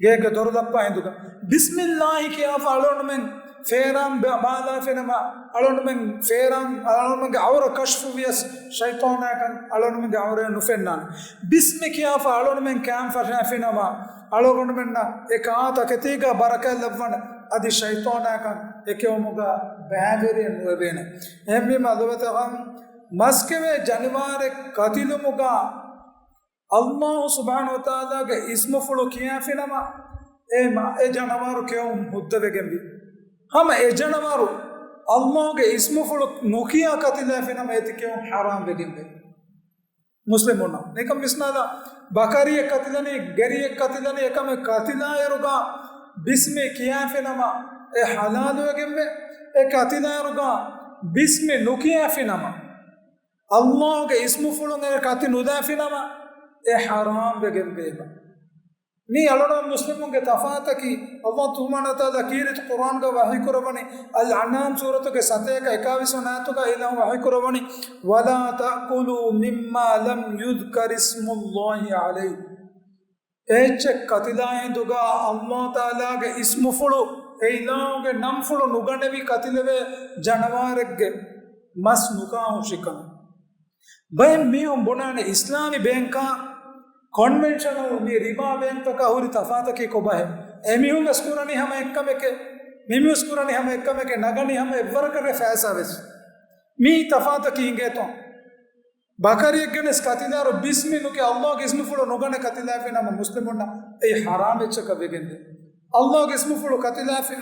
ގޭގެ ދޮރު ދައްޕާ ހިނދުގަ، ބިސްމިއްލާހި ކިޔާފަ އަޅުގަނޑުމެން ފޭރާން ބަ-، ބާލާފިނަމަ، އަޅުގަނޑުމެން ފޭރާން، އަޅުގަނޑުމެންގެ އައުރަ ކަޝްފު ވިޔަސް، ޝައިޠާނާކަށް އަޅުގަނޑުމެންގެ އައުރައެއް ނުފެންނާނެ. ބިސްމި ކިޔާފަ އަޅުގަނޑުމެން ކާން ފަށާފިނަމަ، އަޅުގަނޑުމެންނަށް އެ ކާ ތަކެތީގަ ބަރަކާތް ލައްވަން، އަދި ޝައިޠާނާކަން އެކެވުމުގަ ބައިވެރިއެއް ނުވެވޭނެ. އެހެންވީމަ ލޮބުވެތި އަޚުން، މަސްކެވޭ ޖަނަވާރެއް ކަތިލުމުގަ ﷲ ސުބްޙާނަހޫ ވަތަޢާލާގެ އިސްމުފުޅު ކިޔާފިނަމަ، އެ މަ-، އެ ޖަނަވާރު ކެއުން ހުއްދަވެގެންވީ. ހަމަ އެ ޖަނަވާރު ﷲގެ އިސްމުފުޅު ނުކިޔާ ކަތިލާފިނަމަ އޭތި ކެއުން ޙަރާމް ވެގެންވޭ. މުސްލިމުންނަށް. ނިކަން ވިސްނާލާ، ބަކަރިއެއް ކަތިލަނީ، ގެރިއެއް ކަތިލަނީ، އެކަމެއް ކަތިލާއިރުގަ ބިސްމި ކިޔާފިނަމަ އެ ޙަލާލުވެގެންވޭ. އެ ކަތިލާއިރުގަ ބިސްމި ނުކިޔާފިނަމަ، ﷲގެ އިސްމުފުޅުން އެ ކަތި ނުދާފިނަމަ އެ ޙަރާމް ވެގެންވޭ. މީ އަޅުގަނޑު މުސްލިމުންގެ ތަފާތަކީ، ﷲ ސުބްޙާނަހޫ ވަތަޢާލާ ކީރިތި ޤުރްއާންގަ ވަޙީ ކުރައްވަނީ، އަލްއަންޢާމް ސޫރަތުގެ ސަތޭކަ އެކާވީސް ވަނަ އާޔަތުގަ އިލާހު ވަޙީ ކުރައްވަނީ، "وَلَا تَأْكُلُوا مِمَّا لَمْ يُذْكَرِ اسْمُ اللَّهِ عَلَيْهِ." އެއްޗެއް ކަތިލާ ހިނދުގަ ﷲ ތަޢާލާގެ އިސްމުފުޅު، އެ އިލާހުގެ ނަންފުޅު ނުގަނެވި ކަތިލެވޭ ޖަނަވާރެއްގެ މަސް ނުކާ ހުށިކަން. ބައެއް މީހުން ބުނާނެ އިސްލާމީ ބޭންކާ ކޮންވެންޝަނަލް މި ރިބާ ބޭންކްތަކާ ހުރި ތަފާތަކީ ކޮބާހޭ؟ އެމީހުން ވެސް ކުރަނީ ހަމަ އެއްކަމެކޭ، މިމީހުން ވެސް ކުރަނީ ހަމަ އެއްކަމެކޭ، ނަގަނީ ހަމަ އެއްވަރަކަށް ފައިސާ ވެސް. މީ ތަފާތަކީ އިނގޭތޯ؟ ބަކަރިއެއް ގެނެސް ކަތިލާއިރު ބިސްމި ނުކިޔާ ﷲގެ އިސްމުފުޅު ނުގަނެ ކަތިލާފި ނަމަ މުސްލިމުންނަށް އެއީ ޙަރާމް އެއްޗަކަށް ވެގެންދޭ. ﷲގެ އިސްމުފުޅު ކަތިލާފި،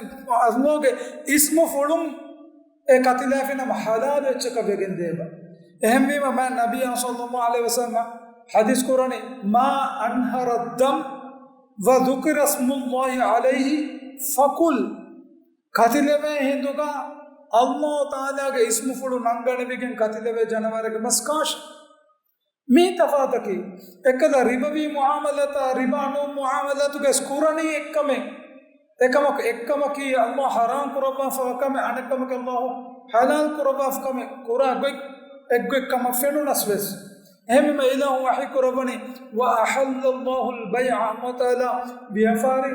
ﷲގެ އިސްމުފުޅުން އެ ކަތިލާފި ނަމަ ޙަލާލު އެއްޗަކަށް ވެގެންދޭބަ. އެހެންވީމަ މާތް ނަބިއްޔާ ޞައްލައްލާހު ޢަލައިހި ވަސައްލަމަ ޙަދީޘް ކުރަނީ، "مَا أَنْهَرَ الدَّمَ وَذُكِرَ اسْمُ اللَّهِ عَلَيْهِ فَكُلْ." ކަތިލެވޭ ހިނދުގަ ﷲ ތަޢާލާގެ އިސްމުފުޅު ނަންގަނެވިގެން ކަތިލެވޭ ޖަނަވާރެއްގެ މަސް ކާށި. މީ ތަފާތަކީ، އެއްކަލަ ރިބަވީ މުޢާމަލާތާ ރިބާ ނޫން މުޢާމަލާތުގައި ކުރަނީ އެއްކަމެއް. އެކަމަކު، އެއްކަމަކީ ﷲ ޙަރާމް ކުރައްވާފަވާ ކަމެއް، އަނެއްކަމަކީ ﷲ ޙަލާލް ކުރައްވާފަ ކަމެއް. ކުރާ ގޮތް އެއްގޮތް ކަމަށް ފެނުނަސް ވެސް. އެހެންވީމަ އިލާހު ވަޙީ ކުރައްވަނީ، "وَأَحَلَّ اللَّهُ الْبَيْعَ" ﷲ ތަޢާލާ ވިޔަފާރި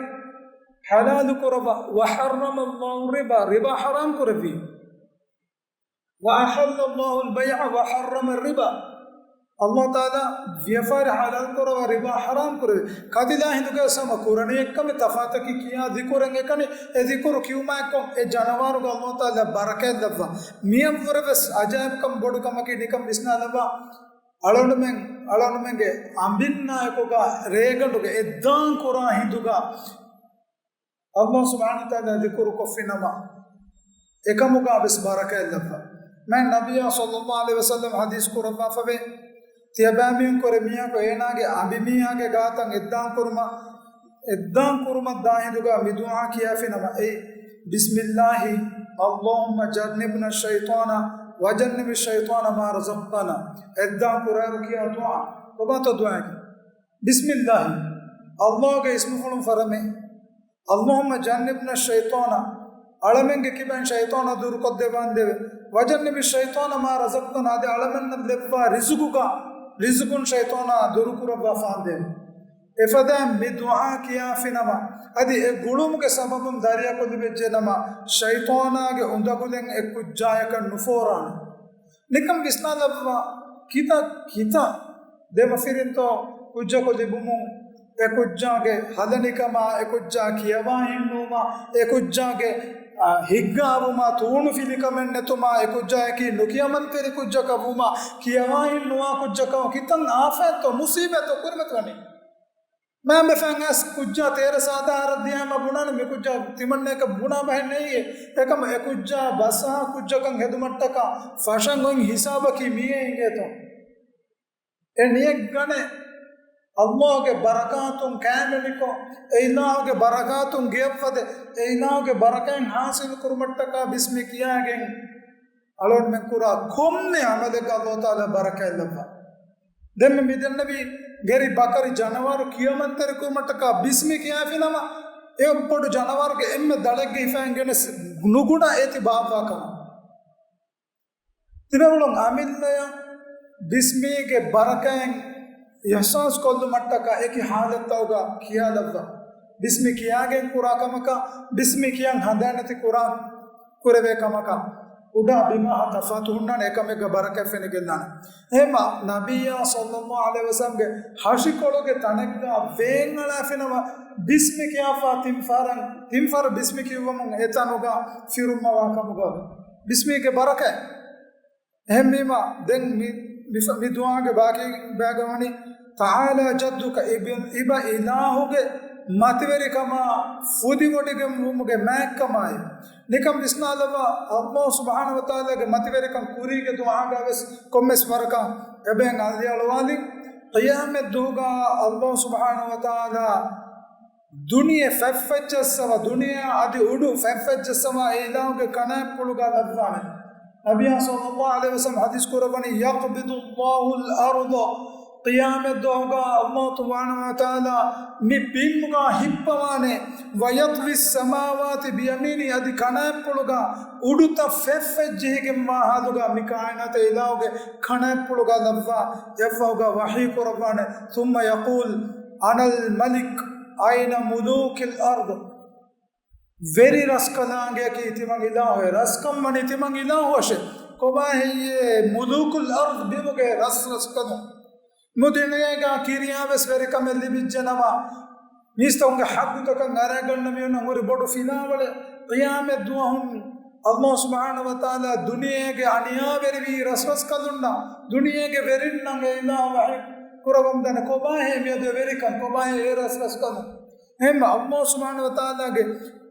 ޙަލާލު ކުރައްވާ. وحرم الله الربا، ރިބާ ޙަރާމް ކުރެއްވީ. وأحل الله البيع وحرم الربا. ﷲ ތާލާ ވިޔަފާރި ޙަލާލު ކުރައްވާ، ރިބާ ޙަރާމް ކުރެއްވި. ކަތިލާ ހިނދުގައި ހަމަ ކުރަނީ އެއްކަމެއް، ތަފާތަކީ ކިޔާ ޛިކުރެއް އެކަނި. އެ ޛިކުރު ކިޔުމާއެއްކޮށް އެ ޖަނަވާރުގަ ﷲ ތާލާ ބަރަކަތް ލައްވާ. މިއަށްވުރެވެސް އަޖައިބުކަން ބޮޑު ކަމަކީ. ނިކަން ވިސްނާލައްވާ. އަޅުގަނޑުމެން، އަޅުގަނޑުމެންގެ އަނބިންނާއެކުގަ ރޭގަނޑުގަ އެއްދާން ކުރާ ހިނދުގަ ﷲ ސުބްޙާނަހޫ ވަތަޢާލާ ޛިކުރު ކޮށްފިނަމަ، އެކަމުގަ ވެސް ބަރަކަތް ލައްވާ. މާތް ނަބިއްޔާ ޞައްލައްލާހު ޢަލައިހި ވަސައްލަމަ ޙަދީޘް ކުރައްވާފަވޭ، ތިޔަބައިމީހުން ކުރެ މީހާއަކު އޭނާގެ އަނބިމީހާގެ ގާތަށް އެއްދާން ކުރުމަށް، އެއްދާން ކުރުމަށް ދާ ހިނދުގަ މި ދުޢާ ކިޔާފިނަމަ، އެއީ، بسم الله اللهم جنبنا الشيطان وجنب الشيطان ما رزقتنا. އެއްދާން ކުރާއިރު ކިޔާ ދުޢާ. ކޮބާތޯ ދުޢާއަކީ؟ ބިސްމިއްލާހި، ﷲ ގެ އިސްމުފުޅުން ފަރަމެ. اللهم جنبنا الشيطان، އަޅަމެންގެ ކިބައިން ޝައިޠާނާ ދުރުކޮށްދެއްވާނދެވެ. وجنب الشيطان ما رزقتنا، އަދި އަޅަމެންނަށް ލެއްވާ ރިޒުގުގަ، ރިޒުގުން ޝައިޠާނާ ދުރުކުރައްވާފާނދެވެ. އެފަދައިން މި ދުޢާ ކިޔާފިނަމަ، އަދި އެ ގުޅުމުގެ ސަބަބުން ދަރިއަކު ލިބެއްޖެނަމަ، ޝައިޠާނާގެ އުނދަގުލެއް އެ ކުއްޖާޔަކަށް ނުފޯރާނެ. ނިކަން ވިސްނާލައްވާ، ކިތައް ކިތައް ދެމަފިރިންތޯ ކުއްޖަކު ލިބުމުން، އެ ކުއްޖާގެ ހަލަނިކަމާ، އެ ކުއްޖާ ކިޔަވާހިންނުވުމާ، އެ ކުއްޖާގެ، އާ، ހިއްގާވުމާ، ތޫނުފިލިކަމެއް ނެތުމާ، އެ ކުއްޖާއަކީ ނުކިޔަމަންތެރި ކުއްޖަކަށް ވުމާ، ކިޔަވާހިން ނުވާ ކުއްޖަކަށް ކިތަން އާފާތްތޯ މުސީބާތްތޯ ކުރިމަތިވަނީ. މައިންބަފައިން އައިސް ކުއްޖާ ތޭރަ ސާދާ އަހަރަށް ދިޔައިމަ ބުނާނެ، މި ކުއްޖާ ތިމަންނަޔަކަށް ބުނާ ބަހެއް ނެތް. އެކަމަ އެ ކުއްޖާ ބަސްއާ ކުއްޖަކަށް ހެދުމަށްޓަކާ ފަށަން އޮތް ހިސާބަކީ މިއޭ އިނގޭތޯ. އެ ނިޔަތް ގަނެ، ﷲ ގެ ބަރަކާތުން ކައިމެލިކޮށް، އެ އިލާހުގެ ބަރަކާތުން ގެއަށްފަދަ، އެ އިލާހުގެ ބަރަކަތް ޙާޞިލު ކުރުމަށްޓަކާ ބިސްމި ކިޔާގެން އަޅުގަނޑުމެން ކުރާ ކޮންމެ ޢަމަލެއްގަ ﷲ ތަޢާލާ ބަރަކަތް ލައްވާ. ދެންމެ މި ދެންނެވި ވެރި ބަކަރި ޖަނަވާރު ކިޔަމަންތެރިކުރުމަށްޓަކާ ބިސްމި ކިޔާފިނަމަ، އެއޮއް ބޮޑު ޖަނަވާރުގެ އެންމެ ދަޅެއްގަ ހިފައިގެނެސް ނުގުނަ އޭތި ބާއްވާކަމަށް. ތިބެވުޅުން އަމިއްލަޔަށް ބިސްމީގެ ބަރަކަތް އިޙްސާސް ކޮށްލުމަށްޓަކާ އެކި ޙާލަތްތައުގަ ކިޔާލައްވާ. ބިސްމި ކިޔާގެން ކުރާ ކަމަކާ، ބިސްމި ކިޔަން ހަނދާންނެތި ކުރާ ކުރެވޭ ކަމަކާ، އުޑާ ބިމާ ތަފާތު ހުންނާނެ، އެކަމެއްގަ ބަރަކަތް ފެނިގެންދާނެ. އެހެންމަ ނަބިއްޔާ ޞައްލައްލާހު ޢަލައިހި ވަސައްލަމްގެ ހަށިކޮޅުގެ ތަނެއްގަ ވޭން އަޅާފިނަމަ، ބިސްމި ކިޔާފާ ތިން ފަހަރަށް، ތިން ފަހަރަށް ބިސްމި ކިޔުއްވަމުން އެތަނުގަ ފިރުއްމަވާ ކަމުގަ ބިސްމީގެ ބަރަކަތް. އެހެންވީމަ، ދެން މި، މި، މި ދުޢާގެ ބާކީ ބައިގަ ވަނީ، تعالى جدك، އިބަ، އިބަ އިލާހުގެ މަތިވެރިކަމާ ފުދިވޮޑިގެންވުމުގެ މާތްކަމާއި، ނިކަން ވިސްނާލައްވާ، ﷲ ސުބްޙާނަހޫ ވަތަޢާލާގެ މަތިވެރިކަން ކުރީގެ ދުޢާގަ ވެސް ކޮންމެސް ވަރަކަށް އެބައިން އަލިއަޅުވާލި، ޤިޔާމަތްދުވަހުގަ ﷲ ސުބްޙާނަހޫ ވަތަޢާލާ ދުނިޔެ ފެއްފެއްޖައްސަވާ، ދުނިޔެ އަދި އުޑު ފެއްފެއްޖައްސަވާ އެ އިލާހުގެ ކަނާތްޕުޅުގަ ލައްވާނެ. ނަބިއްޔާ ޞައްލައްލާހު ޢަލައިހި ވަސައްލަމަ ޙަދީޘް ކުރައްވަނީ، يقبض الله الأرض، ޤިޔާމަތްދުވަހުގަ ﷲ ސުބްޙާނަހޫ ވަތަޢާލާ މި ބިންމުގަ ހިއްޕަވާނެ، ويطوي السماوات بيمينه، އަދި ކަނާތްޕުޅުގަ އުޑުތައް ފެއްފެއްޖެހިގެންވާ ޙާލުގަ މި ކާއިނާތެއް އިލާހުގެ ކަނާތްޕުޅުގަ ލައްވާ، އެއަށްފަހުގަ ވަޙީ ކުރައްވާނެ، ثم يقول، أنا الملك، أين ملوك الأرض؟ ވެރި ރަސްކަލާނގެއަކީ ތިމަން އިލާހުއޭ، ރަސްކަން ވަނީ ތިމަން އިލާހުއަށެ. ކޮބާ ހެއްޔޭ؟ ملوك الأرض، ބިމުގެ ރަސް ރަސްކަލުން. މި ދުނިޔޭގަ ކިރިޔާ ވެސް ވެރިކަމެއް ލިބިއްޖެނަމަ، މީސްތަކުންގެ ޙައްޤުތަކަށް އަރައިގަންނަ މީހުންނަށް ހުރި ބޮޑު ފިލާވަޅެއް. ޤިޔާމަތްދުވަހުން ﷲ ސުބްޙާނަހޫ ވަތަޢާލާ ދުނިޔޭގެ އަނިޔާވެރިވި ރަސްރަސްކަލުންނަށް، ދުނިޔޭގެ ވެރިންނަށް އެ އިލާހު ވަޙީ ކުރައްވަމުންދާނެ، ކޮބާހޭ މިއަދު އެ ވެރިކަން؟ ކޮބާހޭ އެ ރަސްރަސްކަލުން؟ އެހެންމަ ﷲ ސުބްޙާނަހޫ ވަތަޢާލާގެ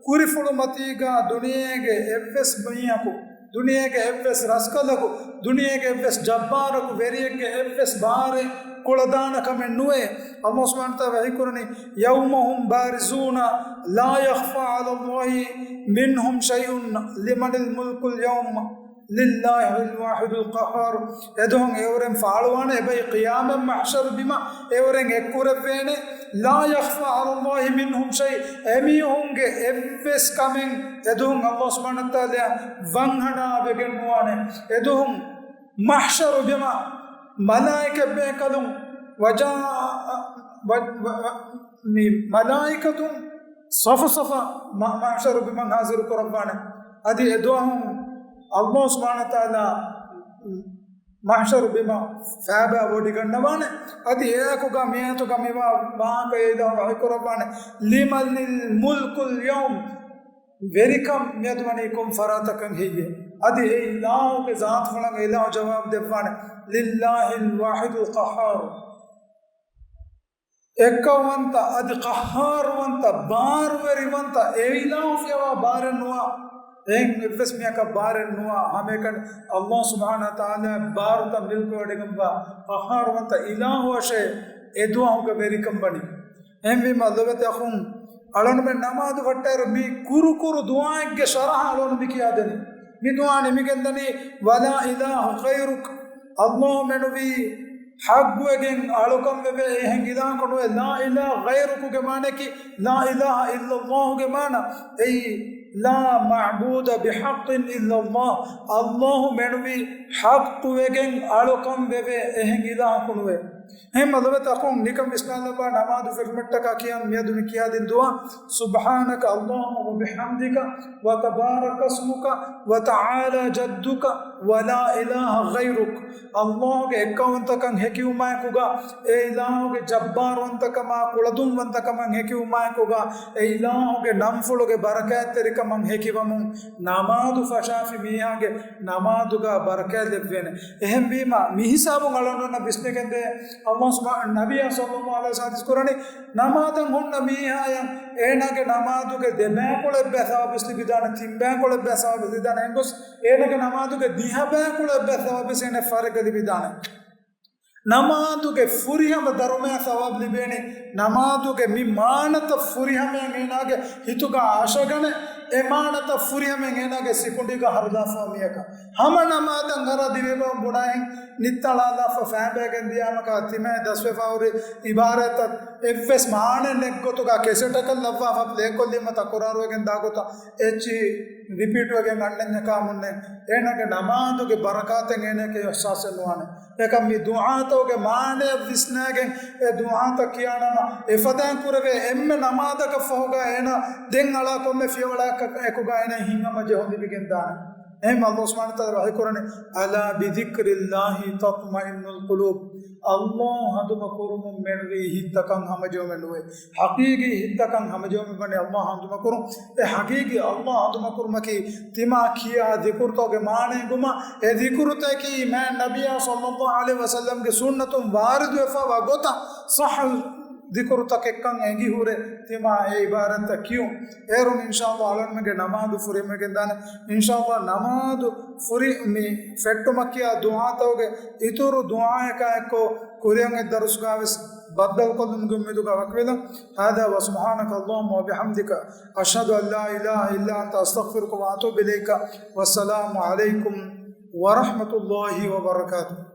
ކުރިފުޅުމަތީގަ ދުނިޔޭގެ އެއްވެސް މީހަކު، ދުނިޔޭގެ އެއްވެސް ރަސްކަލަކު، ދުނިޔޭގެ އެއްވެސް ޖައްބާރަކު، ވެރިއެއްގެ އެއްވެސް ބާރެއް ކުޅަދާނަ ކަމެއް ނުވޭ. ﷲ ސުބްޙާނަހޫ ވަތަޢާލާ ވަޙީކުރަނީ، يوم هم بارزون لا يخفى على الله منهم شيء لمن الملك اليوم لله الواحد القهار. އެދުވަހުން އެއުރެން ފާޅުވާނެ، އެބައި ޤިޔާމަތް މަޙްޝަރު ބިމަށް އެއުރެން އެއްކުރެއްވޭނެ. لا يخفى على الله منهم شيء، އެމީހުންގެ އެއްވެސް ކަމެއް އެދުވަހުން ﷲ ސުބްޙާނަހޫ ވަތަޢާލާ ވަންހަނާވެގެން ނުވާނެ. އެދުވަހުން މަޙްޝަރު ބިމަށް މަލާއިކަތްބޭކަލުން ވަޖާ، ވަ، ވަ، ވަ، މި މަލާއިކަތުން ޞަފު ޞަފަށް މަ-، މަޙްޝަރު ބިމަށް ޙާޟިރު ކުރައްވާނެ. އަދި އެ ދުވަހު ﷲ ސުބްޙާނަހޫ ވަތަޢާލާ މަޙްޝަރު ބިމަށް ފައިބާ ވޮޑިގަންނަވާނެ. އަދި އެއާއެކުގަ މިއާޔަތުގަ މިވާ ވާހަކަ އެ އިލާހު ވަޙީ ކުރައްވާނެ، لِمَنِ الْمُلْكُ الْيَوْمَ، ވެރިކަން މިއަދު ވަނީ ކޮން ފަރާތަކަށް ހެއްޔޭ؟ އަދި އެ އިލާހުގެ ޒާތުފުޅަށް އެ އިލާހު ޖަވާބު ދެއްވާނެ، لِلَّهِ الْوَاحِدِ الْقَهَّارِ. އެއްކައުވަންތަ އަދި ޤައްހާރުވަންތަ ބާރުވެރިވަންތަ އެ އިލާހު ފިޔަވާ ބާރެއް ނުވާ. އެހެން އެއްވެސް މީހަކަށް ބާރެއް ނުވާ. ހަމައެކަނި ﷲ ސުބްޙާނަހޫ ވަތަޢާލާ ބާރުތައް މިލްކުވެވޮޑިގެންވާ ޤައްހާރުވަންތަ އިލާހުއަށޭ އެ ދުވަހުގެ ވެރިކަން ވަނީ. އެހެންވީމަ ލޮބުވެތި އަޚުން، އަޅުގަނޑުމެން ނަމާދު ފައްޓާއިރު މި ކުރު ކުރު ދުޢާއެއްގެ ޝަރަޙަ އަޅުގަނޑު މި ކިޔާދެނީ. މި ދުޢާ ނިމިގެންދަނީ، وَلَا إِلَٰهَ غَيْرُكَ. ﷲ މެނުވީ ޙައްޤުވެގެން އަޅުކަން ވެވޭ އެހެން އިލާހަކު ނުވޭ. لَا إِلَٰهَ غَيْرُكَ ގެ މާނައަކީ، لَا إِلَٰهَ إِلَّا اللَّهُ ގެ މާނަ. އެއީ، لَا مَعْبُودَ بِحَقٍّ إِلَّا اللَّهُ. ﷲ މެނުވީ ޙައްޤުވެގެން އަޅުކަން ވެވޭ އެހެން އިލާހަކު ނުވޭ. އެހެންމަ ލޮބުވެތި އަޚުން، ނިކަން ވިސްނާލަބަ ނަމާދު ފެށުމަށްޓަކާ ކިޔަން މިއަދު މި ކިޔާދިން ދުޢާ، سُبْحَانَكَ اللَّهُمَّ وَبِحَمْدِكَ وَتَبَارَكَ اسْمُكَ وَتَعَالَىٰ جَدُّكَ وَلَا إِلَٰهَ غَيْرُكَ. ﷲ ގެ އެއްކައުވަންތަކަން ހެކިވުމާއެކުގަ، އެ އިލާހުގެ ޖައްބާރުވަންތަކަމާ ކުޅަދުންވަންތަކަމަށް ހެކިވުމާއެކުގަ، އެ އިލާހުގެ ނަންފުޅުގެ ބަރަކާތްތެރިކަމަށް ހެކިވަމުން، ނަމާދު ފަށާފި މީހާގެ ނަމާދުގަ ބަރަކާތް ލެއްވޭނެ. އެހެންވީމަ، މިހިސާބުން އަޅުގަނޑުމެންނަށް ވިސްނެގެންދޭ، ﷲ ސުބްޙާ-، ނަބިއްޔާ ޞައްލަﷲު ޢަލައިހި ވަސައްލަމަ ޙަދީޘް ކުރަނީ، ނަމާދަށް ހުންނަ މީހާޔަށް އޭނާގެ ނަމާދުގެ ދެ ބައިކުޅަ އެއްބައި ސަވާބުވެސް ލިބިދާނެ، ތިން ބައިކުޅަ އެއްބައި ސަވާބުވެސް ލިބިދާނެ. އެހެންގޮސް އޭނާގެ ނަމާދުގެ ދިހަ ބައިކުޅަ އެއްބައި ސަވާބުވެސް އޭނަ ފަރެއްގަ ލިބިދާނެ. ނަމާދުގެ ފުރިހަމަ ދަރުމަޔަށް ސަވާބު ލިބޭނެ. ނަމާދުގެ މި މާނަތައް ފުރިހަމައިން އޭނާގެ ހިތުގަ އަށަގަނެ، އެ މާނަތައް ފުރިހަމައިން އޭނާގެ ސިކުނޑީގަ ހަރުލާފަ މީހަކަށް. ހަމަ ނަމާދަށް އަރާ ދިވެއްވަމުން ބުނާހެން ނިއްތަޅާލާފަ ފައިބައިގެން ދިޔާމަކާ ތިމާ ދަސްވެފަ ހުރި އިބާރާތްތައް އެއްވެސް މާނައެއް ނެތްގޮތުގަ ކެސެޓަކަށް ލައްވާފަ ޕްލޭކޮށްލީމަ ތަކުރާރުވެގެން ދާގޮތަށް އެއްޗިހި ރިޕީޓްވެގެން އަންނަންޏަކާ މުންނެ އޭނާގެ ނަމާދުގެ ބަރަކާތެއް އޭނާއަކަށް އިޙްސާސެއް ނުވާނެ. އެކަމް މި ދުޢާތަކުގެ މާނައަށް ވިސްނާގެން އެ ދުޢާތައް ކިޔާނަމަ، އެފަދައިން ކުރެވޭ އެންމެ ނަމާދަކަށް ފަހުގަ އޭނާ ދެން އަޅާ ކޮންމެ ފިޔަވަޅަކަށް އެކުގަ އޭނާ ހިތްހަމަޖެހުން ލިބިގެން ދާނެ. އެހެން ﷲ ސުބްޙާނަހޫ ވަތަޢާލާ ވަޙީ ކުރަނީ، أَلَا بِذِكْرِ اللَّهِ تَطْمَئِنُّ الْقُلُوبُ. ﷲ ހަނދުމަ ކުރުމުން މެނުވީ ހިތްތަކަށް ހަމަޖެހުމެއް ނުވޭ. ޙަޤީޤީ ހިތްތަކަށް ހަމަޖެހުމެއް ވަނީ ﷲ ހަނދުމަ ކުރުން. އެ ޙަޤީޤީ ﷲ ހަނދުމަ ކުރުމަކީ ތިމާ ކިޔާ ޛިކުރުތަކުގެ މާނަ އެނގުމަށް، އެ ޛިކުރުތަކީ މާތް ނަބިއްޔާ ޞައްލަﷲު ޢަލައިހި ވަސައްލަމްގެ ސުންނަތުން ވާރިދުވެފައިވާ ގޮތަށް ޞައްޙަ ޛިކުރުތަކެއްކަން އެނގި ހުރެ ތިމާ އެ ޢިބާރާތްތައް ކިޔުން. އޭރުން އިންޝާﷲ އަޅުގަނޑުމެންގެ ނަމާދު ފުރިހަމަވެގެންދާނެ. އިންޝާﷲ ނަމާދު ފުރި މި ފެއްޓުމަށް ކިޔާ ދުޢާތަކުގެ އިތުރު ދުޢާއަކާއެއްކޮށް ކުރިއަށް އޮތް ދަރުސުގަވެސް ބައްދަލުކޮށްލުމުގެ އުއްމީދުގަ ވަކިވެލަން. هذا وسبحانك اللهم وبحمدك، أشهد أن لا إله إلا أنت، أستغفرك وأتوب إليك. والسلام عليكم ورحمة الله وبركاته.